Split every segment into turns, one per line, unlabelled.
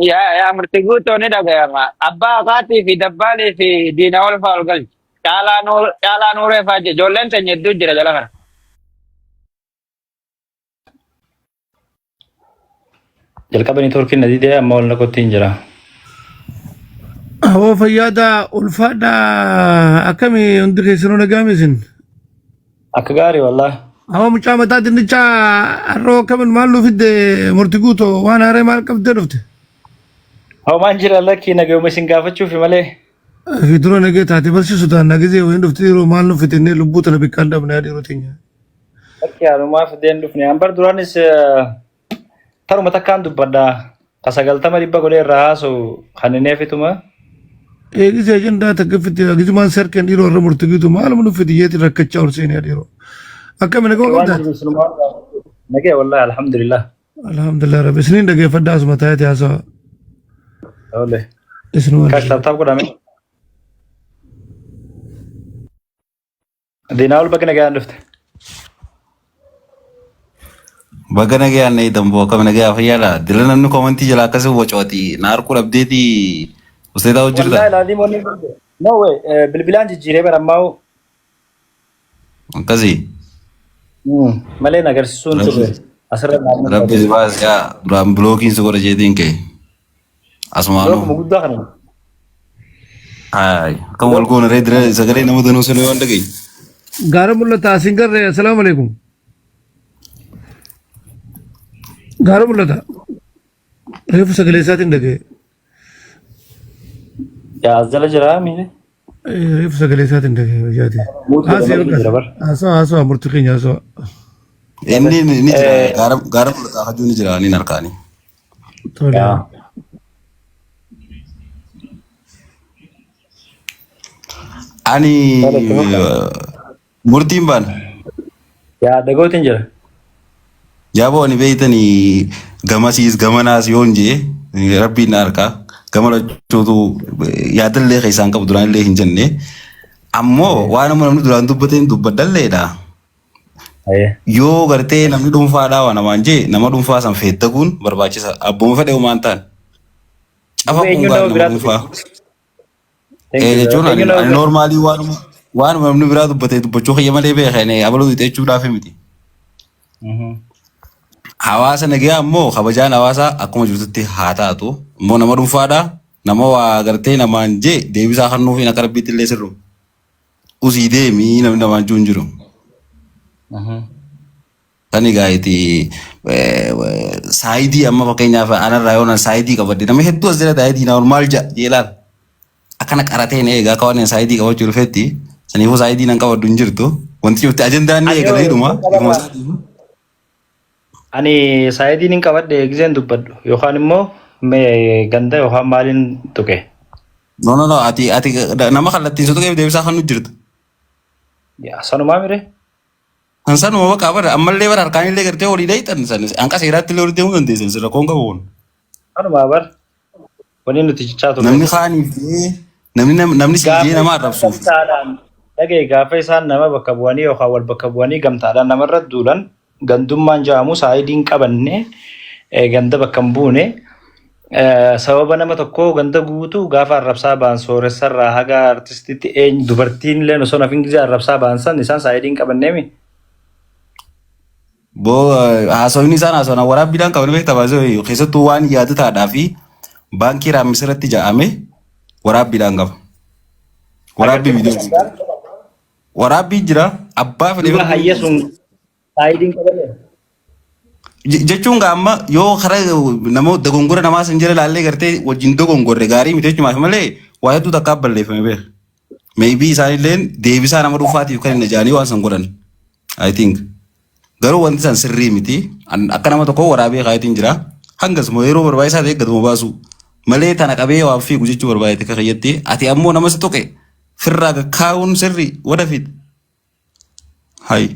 Yaa yaa murtii guutuu ni dhagayama. Abbaa Akaatii fi Dabbaalii fi Diina ol fa'aa ol galchi. Caalaa Nuur Caalaa Nuuree fa'aa jira. Ijoolleen teenya hedduu jira jala kana.
Jalqaba neetwoorkiin na didee amma ol naqotti hin jira.
Hawaa fayyaada ulfaadha akkami hundi keessanuu nagaame isin.
Akka gaarii wallaahi.
Hawaa mucaa mataa dinnichaa har'oo akkamin maal nu fidde murti guutoo waan haaree maal qabdee dhufte.
Homaan jira lakkii nagayuma isin gaafachuufi malee.
Fi dura nagee taate barsiisu taana nagizee wayiin dhufte yeroo maal nu fidde lubbuu tana bikkaan dhabne dhiiroo teenya.
Lakkii haalumaa fideen dhufne. An bar duraanis taruma takkaan dubbadha. Ka 90 dhibba godhee irraa haasa'u kan hin eefituma.
Eegis ajandaa takka fitte gisumaan sarkeen dhiiroo irra murti gitu maaluma nu fidde jeeti rakkachaa ol seenee dhiiroo. Akkami nagoo
Waan
qabdaati.
jiru sinumaa nagee wallahi alhamdulillah.
Alhamdulillah rabbi isiniin dhageeffadhaa asuma taa'eeti haasawa.
Tole.
Isinuma
Kash
dhaggeeffadha.
tap tap godhame. Diinaa ol baga nagaan dhufte.
Baga nagayaan na eedan boo akkam nagayaa fayyaadha. Dila namni komantii jala akkasii wacooti. Na harkuu dhabdeeti ustee taa'u jirta.
Wallahi laazim wanni hin No way bilbilaan jijjiiree bara ammaa
Akkasii.
malee na agarsiisuun turre asirra naannoo
Rabbi si baas yaa duraan bilookiin si godha jeetiin ka'e. Asumaanuu.
Lookuma guddaa kana.
Haay. Akkam wal goona ree dira sagalee nama danuu sanuu waan dhageenye.
Gaara mul'ata asin garree assalaamu alaikum. Gaara mul'ata. Reefu sagalee isaatiin dhaga'e.
Yaa as jala jira miile.
Reefu sagalee isaatiin dhaga'e hojjaate.
Muut
Haasa'e
godhamee jira bar.
Haasawa haasawa murtii keenya haasawa.
Inni ni jira gaara gaara mul'ataa hajuu ni jira ni harkaani.
Tole.
Yaa.
Ani
Tole itti fufa.
murtiin baana.
Yaa dagootiin jira.
Yaaboo ani beeytanii gamasiis gamanaas yoon jee rabbiin na harkaa gama lachuutu yaadallee keessaan qabu duraan illee hin jenne. Ammoo waan amma namni duraan dubbateen dubbadhalleedha. Yoo gartee namni dhuunfaadhaa waa namaan jee nama dhuunfaa san feeddaguun barbaachisa. Abbuma fedhe homaan ta'an.
Duuba
Cafaquun
eenyuun
gaarii
nama
nama
biraa
dhuunfaa.
Thank you.
Jechuun ani
Eenyuun nama
ani
biraa
noormaalii waanuma waanuma namni biraa dubbatee dubbachuu kiyya malee beekane abaluu jechuudhaaf miti. Hawaasa nagayaa ammoo kabajaan hawaasaa akkuma jirtutti haa taatu. Immoo nama dhuunfaadhaa nama waa gartee namaan jee deebisaa kennuufiin akka rabbiitti illee sirru. Usii deemii namni namaan jiru hin jiru. Sani egaa itti saayidii amma fakkeenyaaf anarraa yoo nan saayidii qabadde nama hedduu as jala taa'ee diinaa ol maal ja'a jee laal. Akkana qarateen eegaa akka waan saayidii qabachuu dhufetti saniifuu saayidii nan qabaddu hin jirtu. Wanti cufti ajandaan ni
Ani
eegala
yoo
hidhuma. Ifuma isaatiif.
Ani saayidiin hin qabadhe giseen dubbadhu yookaan immoo mee ganda yookaan maaliin tuqe.
No no no ati ati nama kallattiin si tuqeef deebisaa kan nu jirtu.
Yaa sanumaa mire.
Kan sanuma bakka bara ammallee bara harkaan illee gartee olii dheeyxan san hanqa seeraatti illee olii deemuu dandeessan sirra koon qabu kun.
Sanumaa bar. Wanni nuti jechaa turre.
Namni kaaniif jee namni namni si
Gaafa
jee nama
isaan
arrabsuuf.
gamtaadhaan dhagaye gaafa isaan nama bakka bu'anii yookaan wal bakka bu'anii gamtaadhaan namarra duulan gandummaan jedhamu saayidiin qabanne ganda bakka hin buune sababa nama tokkoo ganda guutuu gaafa arrabsaa ba'an sooressarraa haga artistitti eenyu dubartiin illee osoo nafin gizee arrabsaa ba'an san isaan saayidiin qabanneemi.
Boo haasawni isaan haasawan waraabbiidhaan qaban beektaa baasee keessattuu waan yaadataadhaa fi baankii raammis irratti ja'ame waraabbiidhaan qaba. Waraabbii
Agartee
viidiyoo. Waraabbii jira abbaa fedhe
duuba hayya sun saayidiin qabanne.
Jechuun gaa amma yoo karaa nama dogongora namaa san jala laallee gartee wajjin dogongorre gaarii miti jechumaaf malee waa hedduu takkaa balleeffame beeka. Maybe isaanilleen deebisaa nama dhuunfaatiif kan hin ijaanii waan san godhan. I think. Garuu wanti san sirrii miti. Akka nama tokkoo waraabee kaayetiin jira. Hangasuma yeroo barbaachisaa ta'e gaduma baasu. Malee tana qabee waan fiigu jechuu barbaadete akka kiyyatti. Ati ammoo nama si tuqe firraa gakkaa'uun sirrii wadafit. Hay.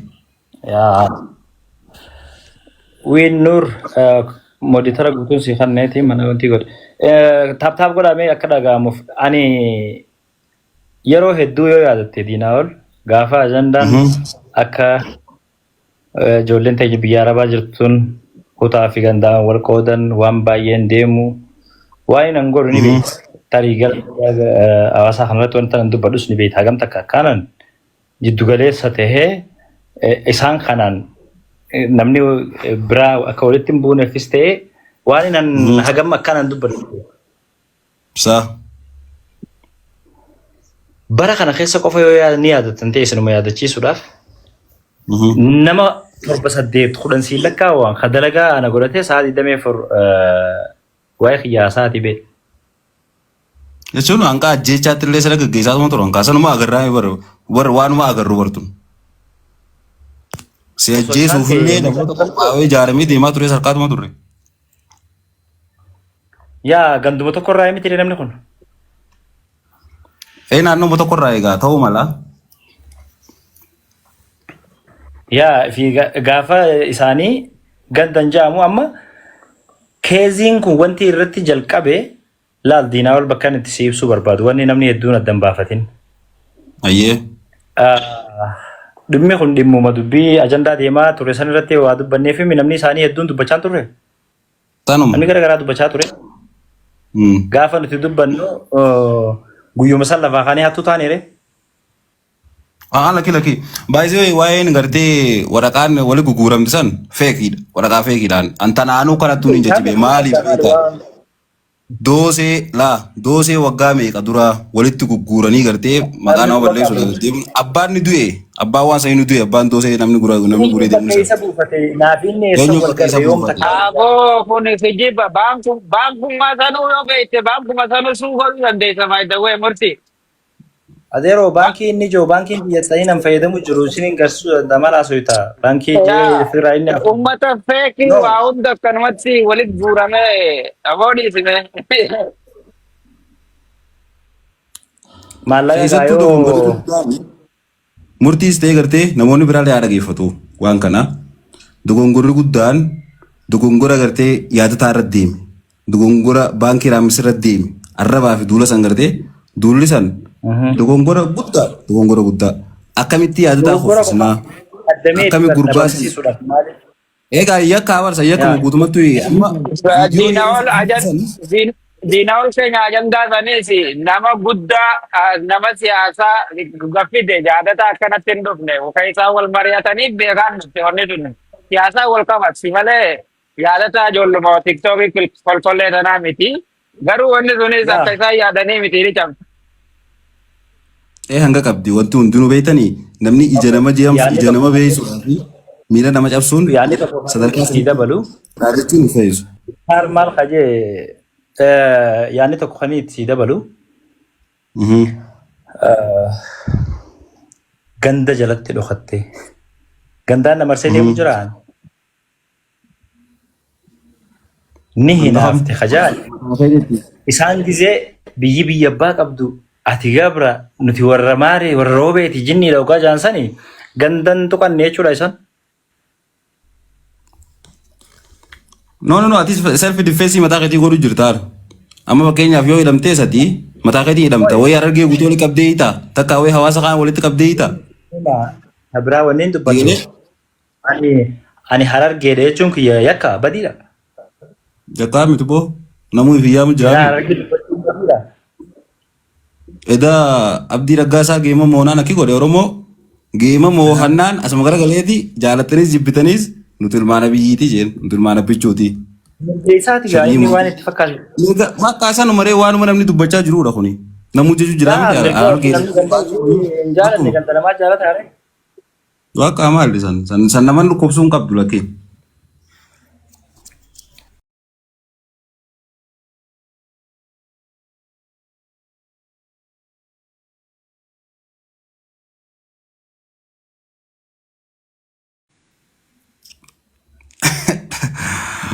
Yaa. Wiin Nur moditara guutuun si kanneeti mana wanti godhe. Taap taap godhamee akka dhaga'amuuf ani yeroo hedduu yoo yaadatte diinaa ol gaafa ajandaan akka ijoolleen teenya biyya arabaa jirtuun Kutaa fi gandaan wal qoodan waan baay'een deemu. Waan nan godhu ni beekta. Tarii gara hawaasaa kanarratti wanta nan dubbadhus ni beekta. Hagam takka akkaanan jiddu galeessa tahee isaan kanaan namni biraa akka walitti hin buuneefis ta'ee waan nan hagam akkanan dubbadhu.
Saa.
Bara kana keessa qofa yoo ni yaadattan ta'e isinuma yaadachiisuudhaaf nama 7 8 10 siin lakkaa'u ka dalagaa ana godhatee sa'a 24 waa'ee kiyyaa sa'aatii bee.
Jechuun hanqa ajjeechaatti illee sana gaggeessaa tuma turan. Kaasanuma agarraa bara bara waanuma agarru bartun. Si
Osoo isaan
ajjeesuuf
ta'e
illee namoota qophaa'ee ijaaramee deemaa ture sarkaatuma turre.
Yaa ganduma tokko irraa miti namni kun.
Ee naannoo tokko irraa egaa ta'uu mala.
Yaa fi gaafa isaanii gandan ja'amu amma keeziin kun wanti irratti jalqabe laal diinaa ol bakka inni itti si ibsuu barbaadu wanni namni hedduun adda hin baafatin.
Ayyee.
Dhimmi kun dhimmuma dubbii ajandaa deemaa ture san irratti waa dubbannee fi namni isaanii hedduun dubbachaa hin turre.
Tanuma.
Namni gara garaa dubbachaa ture. Gaafa nuti dubbannu guyyuma san lafaa kaanee hattuu taaneere.
Ah, lakki lakki. Baay'ee waa'een gartee waraqaan wali guguuramti san feekiidha. Waraqaa feekiidhaan. An tanaanuu kanattuu ni jajjabe. Maaliif beektaa? Doosee laa doosee waggaa meeqa duraa walitti gugguuranii gartee maqaa nama balleessuudhaaf deemuun abbaan ni du'e. Abbaan waan sanii ni du'e. Abbaan doosee namni gura namni guree
Eenyu
deemuun
bakka
san.
isa buufate naaf inni eessa
Eenyu
wal
bakka isa
garre yoom
buufate?
takka wal garre.
Aboo kun kijiba baankummaa sanuu yoo beekte baankuma sanuu suu godhuu dandeessa by the way murtii.
Adeeroo baankii inni jiru baankiin biyya sanii nan fayyadamu jiru isiniin garsiisuu danda'a maal haasofta baankii
Yaa
firaa inni afur.
ummata feekii
No.
waa hunda akkanumatti walitti guuramee aboo dhiisime.
Maallaqa
Keessattuu dogongorri
gaayoo
guddaan Murtiis ta'ee gartee namoonni biraallee haa dhageeffatu waan kana. Dogongorri guddaan dogongora gartee yaadataa irra deeme. Dogongora baankii raammis irra deeme. Arrabaa fi duula san gartee duulli san dogongora guddaa dogongora guddaa. Akkamitti yaadataa
Dogoggora qofa
kuffisnaa?
addamee
Akkami gurbaa san
dhabamsiisuudhaaf maaliif?
Egaa yakka abarsa yakkuma
Yaa.
guutumatti amma viidiyoo yeroo
Diinaol ajan
san
Diinaol keenya ajandaa sanis nama guddaa nama siyaasaa gaffide jaadata akkanatti hin dhufne kan isaan wal mari'atanii beekaan dhufte wanni tun siyaasaa wal qabatti malee yaadata ijoolluma tiktookii kolkollee tanaa miti garuu wanni sunis
Yaa.
akka isaan yaadanii miti ni cabsa.
Ee hanga qabdi wanti hundinuu beektanii namni ija nama jeemsu
Yaadni
ija
tokko
nama beeysuudhaa fi miila nama cabsuun
yaadni tokko kan
sadarkaa
itti
sanitti
dabalu
dhaadachuun hin fayyisu.
maal maal kajee yaadni tokko kan itti dabalu ganda jalatti dhokattee gandaan na marsee deemu jira ni hinaafte kajaal isaan gizee biyyi biyya abbaa qabdu ati gabra nuti warra maaree warra roobeeti jinniidha ogaa jaansani gandan tuqanne jechuudha isaan.
No, no, no, atis self defense mataa keetii godhu jirta. Amma fakkeenyaaf yoo hidhamtee sati mataa keetii hidhamta. Wayii harargee guutuu walitti qabdee hiita. Takka wayii hawaasa kaan walitti qabdee hiita.
Biraa wanneen dubbatu
Eegalee
Ani harargeedha jechuun kiyya yakka badiidha.
Yakkaa miti boo. Namuu if yaamu
Silaa
jiraami.
harargee dubbachuun badiidha.
Edaa Abdii Raggaasaa geema moonaan akki godhe Oromoo geema moohannaan asuma garagaleeti jaalattaniis jibbitaniis nuti ilmaan abiyyiiti jeen nuti ilmaan abbichuuti.
Mirga isaati gaa
Sanyii
inni
mootii.
waan itti fakkaatu.
Mirga bakka sanuma ree waanuma namni dubbachaa jirudha kuni. Namuu jechuu jiraa
Yaa
miti
mirga
harargee.
namni ganda hin jaalanne ganda namaa jaalata haree.
Waaqa maali san san san naman dhukkubsuu hin qabdu lakkee.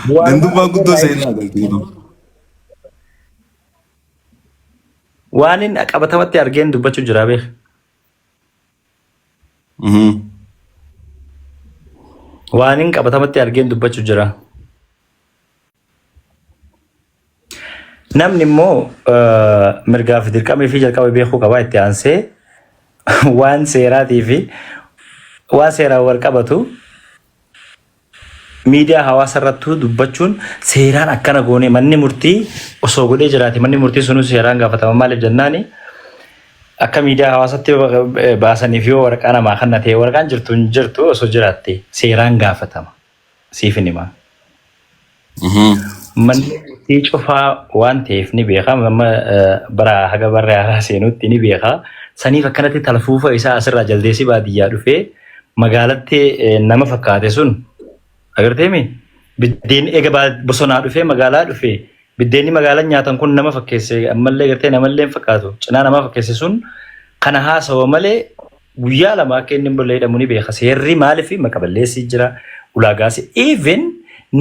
Waanuma
Gandummaan guddoo
argerraa
seenaa galtee.
waan inni qabatamatti argeen dubbachuu jira beek. Waan hin qabatamatti argeen dubbachuu jira. Namni immoo mirgaa fi dirqamii fi jalqaba beekuu qaba itti aansee waan seeraatii fi waan seeraan wal qabatu Miidiyaa hawaasa irrattuu dubbachuun seeraan akkana goone manni murtii osoo godhee jiraate manni murtii sunuu seeraan gaafatama maaliif jennaani akka miidiyaa hawaasatti baasaniif yoo waraqaa namaa kanna ta'e waraqaan jirtu hin jirtu osoo jiraatte seeraan gaafatama siif hin himaa. Manni murtii cufaa waan ta'eef ni beeka amma bara haga barri haaraa seenutti ni beeka saniif akkanatti talfuufa isaa asirraa jaldeessi baadiyyaa dhufee magaalatti nama fakkaate sun agarteemi biddeen eega bosonaa dhufee magaalaa dhufee biddeenni magaalaan nyaatan kun nama fakkeesse ammallee gartee namallee hin fakkaatu cinaa nama fakkeesse sun kana haasawa malee guyyaa 2 akka inni hin bulle hidhamu ni beeka seerri maaliif maqaballeessii jira ulaagaasi even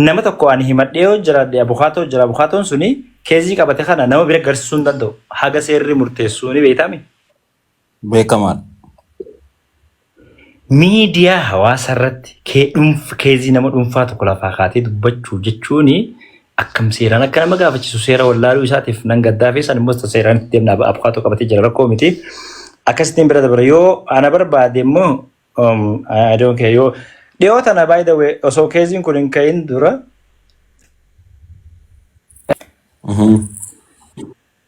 nama tokko ani himadhee yoo jiraadhe abukaatoo jira abukaatoon suni keezii qabate kana nama bira garsiisuu hin danda'u haga seerri murteessuu ni beektaami.
Beekamaadha.
Miidiyaa hawaasa irratti kee dhuunf keezii nama dhuunfaa tokko lafaa kaatee dubbachuu jechuun akkam seeraan akka nama gaafachiisu seera wallaaluu isaatiif nan gaddaa fi san immoo seeraan itti deemna abukaatoo qabatee jira rakkoo miti. Akkasittiin bira dabra yoo ana barbaade immoo I don't care yoo dhiyoo tana by the way osoo keeziin kun hin ka'in dura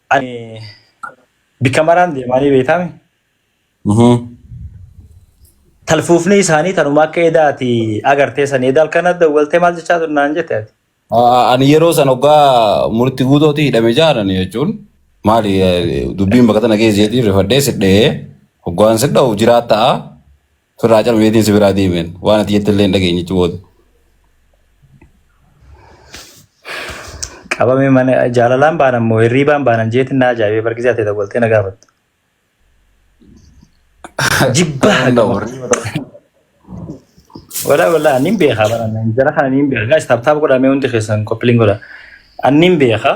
ani bikka maraan deemaanii beektaami. Talfuufni isaanii tanuma akka edaati agartee sanii edaa halkan dawwaltee maal jechaa turte naan jette ati.
Ani yeroo san hoggaa murti guutooti hidhame jaalan jechuun maali dubbiin bakka tana keessa jeetii rifadhee sidhee hoggaan sidha'u jiraattaa firraa calmeetiin si biraa deemeen waan ati jette illee hin dhageenye jechuun booda.
Qabame mana jaalalaan baanan moo hirriibaan baanan jeetiin na ajaa'ibee bargisee ati dawwaltee na gaafattu. Jibbaa hagama. Wala wala anin beeka bara jara kana nin beeka guys tap tap godhaa mee hundi keessan koppiliin godha. Anin beeka.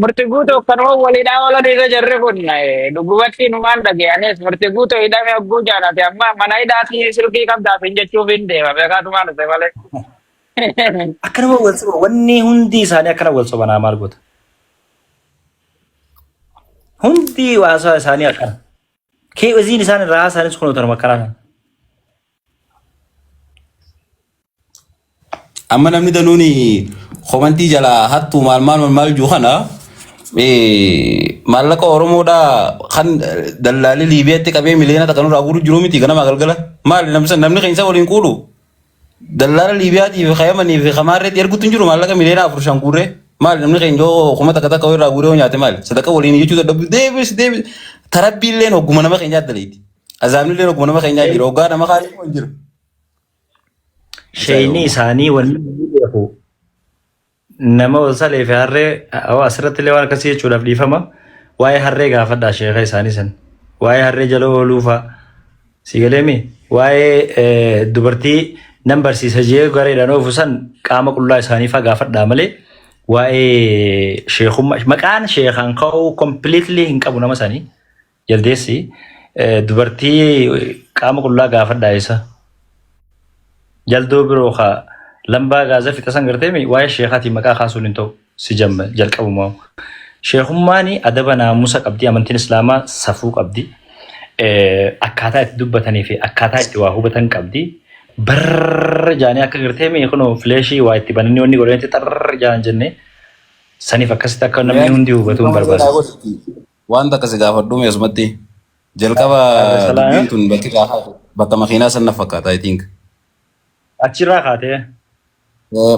Murti guutuu akkanuma waliidhaa oolan irra jarri kun dhugumatti numaan dhaga'anis murti guutuu hidhame hogguu jaalate amma mana hidhaatii silkii qabdaaf hin jechuuf hin deema beekaatumaan dhufe malee.
Akkanuma wal soba wanni hundi isaanii akkana wal sobanaa maal goota. Hundi haasaa isaanii akkana. Keeziin isaan irraa haasaanis kunoo tanuma akkanaa kana.
Amma namni danuun komantii jalaa hattuu maal maal maal maal jiru kana maallaqa Oromoodhaa kan dallaalii Liibiyaatti qabee miliyoona takka nurraa guuru jiru miti ganama galgala. Maali namni san namni keessa waliin quudhu dallaala Liibiyaatii fi Yamanii fi Kamaarreetti erguutu hin jiru maallaqa miliyoona 4 5 guurree maali namni keenya yoo 1000 takka irraa guuree yoo nyaate maali sadaqa waliin jechuu dadhabu deebis deebis tarabbiilleen hogguma nama keenyaa daleeti azaabnilleen hogguma nama keenyaa jira hoggaa nama kaanii hin jiru.
Sheeyni isaanii wanni inni beeku nama wal salee fi harree hawaa asirratti illee waan akkasii jechuudhaaf dhiifama. Waa'ee harree gaafadhaa sheeka isaanii san. Waa'ee harree jala ooluu fa'a. Si galeemi waa'ee dubartii nan barsiisa jee gareedhaan oofu san qaama qullaa isaanii fa'a gaafadhaa malee waa'ee sheekummaa maqaan sheekaan ka'uu completely hin qabu nama sanii. Jaldeessi dubartii qaama qullaa gaafadhaa isa. Jaldoo biroo kaa lambaa gaaza fixa san gartee mi waa'ee sheekaatiin maqaa kaasuun hin ta'u si jamma jalqabumaa. Sheekummaan adaba naamusa qabdi amantiin islaamaa safuu qabdi. Akkaataa itti dubbatanii fi akkaataa itti waa hubatan qabdi. Barra jaanii akka gartee mi kunoo fileeshii waa itti bananii wanni godhanitti xarra jaan jennee saniif akkasitti akka namni hundi hubatu hin barbaadu.
Waan takka si gaafadhu mee asumatti. Jalqaba
Arresalaa
dubbiin tun bakki irraa kaate bakka makiinaa san na fakkaata I think.
Achirraa kaatee.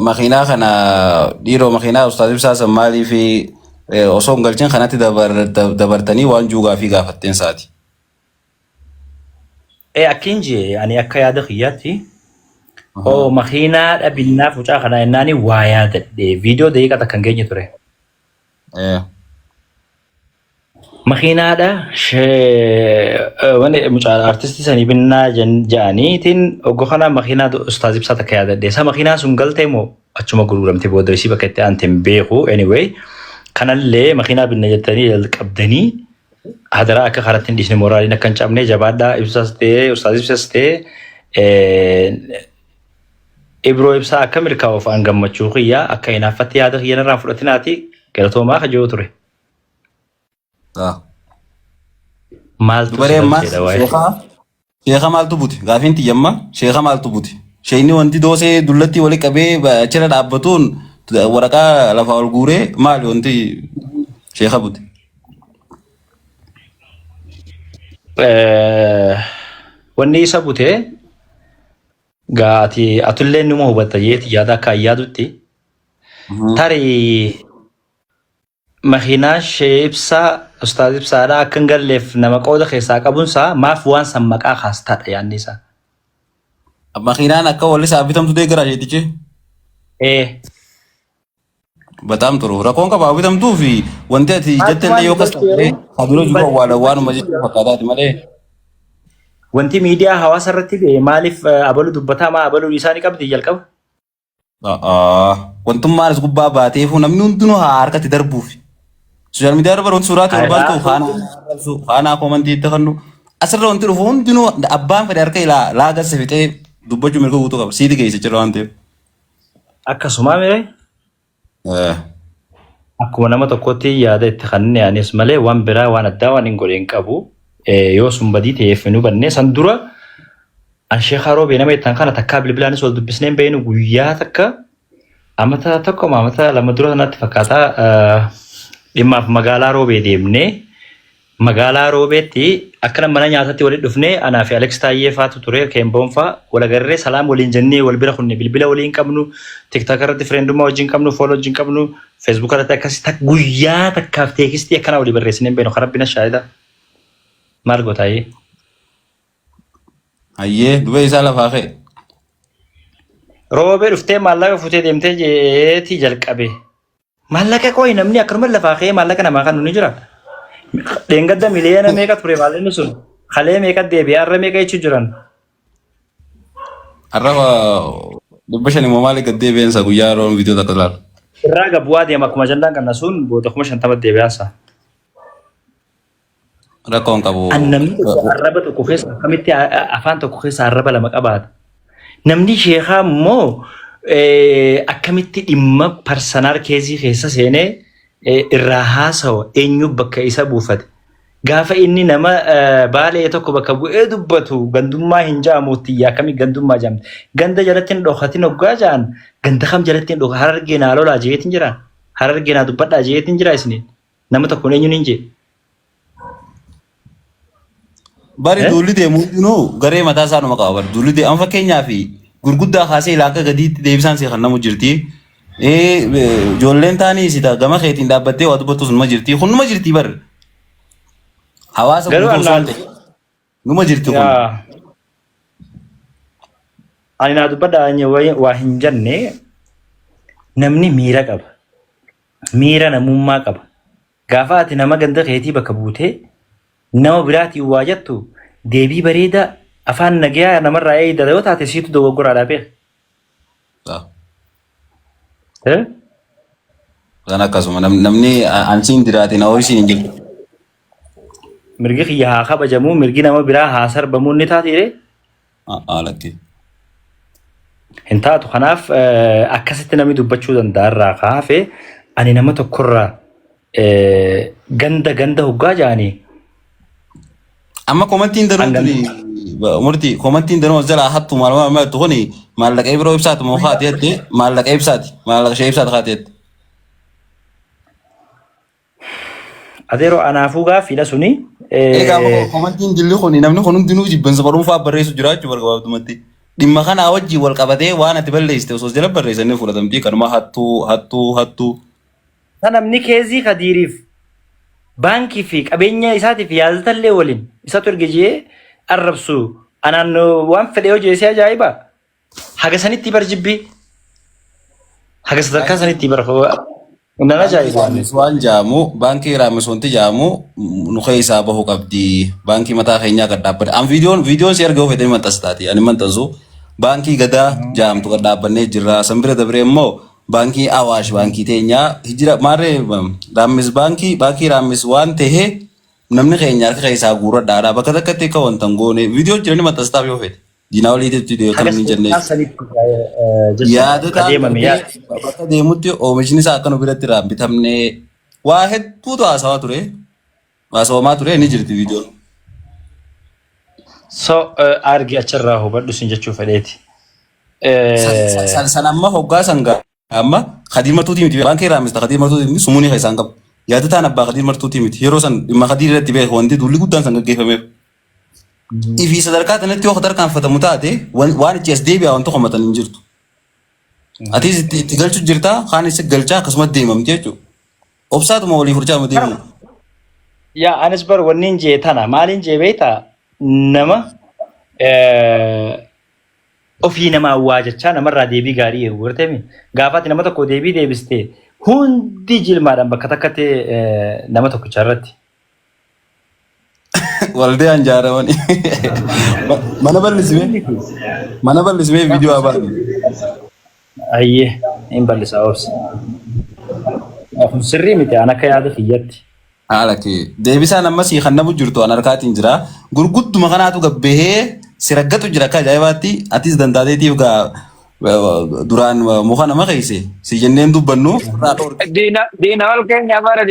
Makiinaa kana dhiiroo makiinaa Ustaaz Ibsaa san maalii fi osoo hin galchin kanatti dabartanii waan juugaa fi gaafatteen saati.
Akkin jee ani akka yaada kiyyaatti oo makiinaa dhabinnaa fucaa kana ennaani waa yaadadhe viidiyoo daqiiqa takka hin geenye ture. Makiinaadha wani mucaa artistii sanii binnaa ja'aniitiin oggo kana makiinaa ustaaz ibsaa takka yaadadhe. Isa makiinaan sun galtee moo achuma gurguramte booda isii bakka itti aante hin beeku. Anyway kanallee makiinaa binna jettanii jalqabdanii hadaraa akka karatti hin dhiisne moraaliin akka hin cabne jabaadhaa ibsaas ta'ee ustaaz ibsaas ta'ee Ibroo ibsaa akka milkaa'uuf an gammachuu kiyya akka hinaaffatti yaada kiyya narraa hin fudhatinaati galatoomaa ka jiru ture. Maaltu si
Dubaree ammaas
galcheedha waa'ee
sheekaa sheeka maaltu bute gaafiin tiyyamma sheeka maaltu bute. Sheeyni wanti doosee dullatti wali qabee achirra dhaabbatuun waraqaa lafaa ol guuree maali wanti sheeka bute.
Wanni isa bute gaa ati atullee numa hubatta jeeti yaada akka yaadutti. Tarii makiinaa shee ibsaa ustaaz ibsaadhaa akka hin galleef nama qooda keessaa qabunsaa maaf waan san maqaa kaastaadha yaadni isaa.
Makiinaan akka walli isaa bitamtu deeggaraa sheetichi.
Ee.
Bataam turu. Rakkoon qabaa bitamtuu fi wanti ati jette illee yoo kas
Maaltu
ta'e dura jiru awwaala waanuma jechuu fakkaataati malee.
Wanti miidiyaa hawaasa irratti ba'e maaliif abalu dubbataa maa abaluu isaa ni qabdi jalqaba?
Wantummaan as gubbaa baateefuu namni hundinuu haa harkatti darbuuf. Sooshaal miidiyaa irra wanti suuraa ta'e barbaadu kaanaa kaanaa koomantii itti kennu. Asirra wanti dhufu hundinuu abbaan fedhe harka ilaa laaga si fixee dubbachuu mirga guutuu qaba. Siiti geessa jira waan ta'eef.
Akkasumaa mire akkuma nama tokkotti yaada itti kennine anis malee waan biraa waan addaa waan hin godhe hin qabu. Yoo sun badii ta'eef hin hubanne san dura an sheekaa roobee nama jettan kana takkaa bilbilaanis wal dubbisnee hin beeknu guyyaa takka amata tokko amata lama dura natti fakkaata dhimmaaf magaalaa roobee deemnee Magaalaa Roobeetti akkana mana nyaatatti walitti dhufnee anaa fi Alex Taayyee faatu ture Keenboon faa wal agarree salaam waliin jennee wal bira kunne bilbila waliin qabnu TikTok irratti friendummaa wajjin qabnu follow wajjin qabnu Facebook irratti akkasi tak guyyaa takkaaf teekistii akkanaa walii barreessinee hin beeknu kan rabbi na shaahida maal gootaayyee.
Hayyee dubee isaa lafaa ka'e.
Roobee dhuftee maallaqa fuutee deemtee jeetii jalqabe. Maallaqa qoyi namni akkanuma lafaa ka'ee maallaqa namaa kan ni jira. Dheengadda miliyoona meeqa ture maallaqni sun? Kalee meeqa deebi'ee har'a meeqa jechuu jiran?
Har'a 500 immoo maaliif gad deebi'eensa guyyaa yeroo viidiyoo takka ilaalu.
Irraa gabu'aa deema akkuma ajandaan qabna sun booda 50,000 deebi'aansa.
Rakkoo hin qabu.
An namni tokko arraba tokko keessa akkamitti afaan tokko keessa arraba lama qabaata? Namni sheekaa immoo akkamitti dhimma parsanaal keezii keessa seenee irraa haasawa eenyu bakka isa buufate? Gaafa inni nama baalee tokko bakka bu'ee dubbatu gandummaa hin jaamuutti akkamii gandummaa jaamte? Ganda jalatti hin dhokatin hoggaa jaan ganda kam jalatti hin dhoka harargee naa lolaa jeetiin jira. Harargee naa dubbadhaa jeetiin jira isiniin. Nama tokkoon eenyuun hin jee?
Bari
Eh?
duulli deemu hundinuu garee mataa isaa numa qaba. Bari duulli deemu amma fakkeenyaaf gurguddaa kaasee ilaa akka gadiitti deebisaan si kan namu jirti. Ijoolleen taanii si gama keetiin dhaabbattee waa dubbattus numa jirti. Kun numa jirti bari. Hawaasa
Garuu
guutuu osoo hin
annaan
ta'in numa jirti kun.
yaa ani naa dubbadha ani waa hin jenne namni miira qaba. Miira namummaa qaba. Gaafa ati nama ganda keetii bakka buutee nama biraatiin waa jettu deebii bareedaa afaan nagayaa namarraa eeyda yoo taate siitu dogoggoraadhaa beeka. Eh?
Kan akkasuma namni ansiin jiraatiin hawwisiin hin jiru.
Mirgi kiyya haa kabajamuu mirgi nama biraa haa sarbamuu inni taatiire
Lakki.
Hin taatu. Kanaaf akkasitti namni dubbachuu danda'a irraa kaafe ani nama tokkorraa ganda ganda hoggaa ja'anii.
Amma komantiin danuu
Hangam-
tuni murtii komantiin danuu as jalaa hattu maal maal maal kuni maallaqa ibiroo ibsaati moo haati jette maallaqa ibsaati maallaqa ishee ibsaati haati jette.
Adeeroo anaafuu gaaffiidha suni.
Egaa amma komantiin dilli kuni namni kun hundinuu jibbansa dhuunfaa barreessu jiraachuu barbaadumatti. Dhimma kanaa wajjin wal qabatee waan ati balleessite osoo jala barreessanii fudhatamtii kanuma hattuu hattuu hattuu.
Ta namni keezii kadiiriif baankii fi qabeenya isaatiif yaadatallee waliin isatu erge jee arrabsu anaan waan fedhe yoo jeesee ajaa'iba. Haga sanitti bar jibbii. Haga sadarkaa sanitti bar nan
Baankii
ajaa'iba.
Raamis waan jaamu baankii Raamis wanti jaamu nu keessaa bahu qabdi. Baankii mataa keenyaa gad dhaabbate. An viidiyoon viidiyoon si erga ofeetanii maxxansa taati. Ani maxxansu baankii gadaa jaamtu gad dhaabbannee jirra. San bira dabree immoo baankii Awaash baankii teenyaa hijira maarree Raamis baankii baankii Raamis waan ta'e namni keenya harka keessaa guurradhaadha. Bakka takkatti akka wanta hin goone viidiyoo jirani maxxansa yoo feete. Diinaa oliititti
Haga
kan hin jenne.
sadarkaa sanitti jecha
Yaadotaan
adeemame yaada.
darbee bakka deemutti oomishni isaa akka nu biratti irraa hin bitamne waa hedduutu haasawaa ture. Haasawamaa ture ni jirti viidiyoon.
So argi achirraa hubadhu sin jechuu fedheeti.
San san amma hoggaa san gaa amma Khadiir Martuutii miti baankii irraa mista Khadiir Martuutii miti sumuunii keessaan qabu. Yaadataan abbaa Khadiir Martuutii miti yeroo san dhimma Khadiir irratti beeku wanti duulli guddaan san gaggeeffameef. Ifii sadarkaa kanatti yoo tarkaanfatamu taate waan itti as deebi'aa wanti komatan hin jirtu. Atis itti galchu jirta kaanis galchaa akkasumas deemamti jechuudha. Obsaatuma walii furchaa deemu.
Yaa anis bar wanni hin jee tana maaliin jee beektaa nama ofii namaa waa jechaa namarraa deebii gaarii eegu garteemi gaafa ati nama tokko deebii deebiste hundi jilmaadhaan bakka takkatti nama tokkicha irratti.
Waldaan ijaaramanii. Mana bal'isimee mana bal'isimee viidiyoo haa baanu.
Ayyee hin bal'isaa obsa. Kun sirrii miti an akka yaada kiyyatti.
Haala kee deebisaan ammas kan namu jirtu an harkaatiin jira. Gurgudduma kanaatu gabbahee si raggatu jira akka ajaa'ibaatti atis dandaateetiif gaa duraan muka nama keesse si jenneen dubbannu irraa dhoorge.
Diina diina ol keenya bara.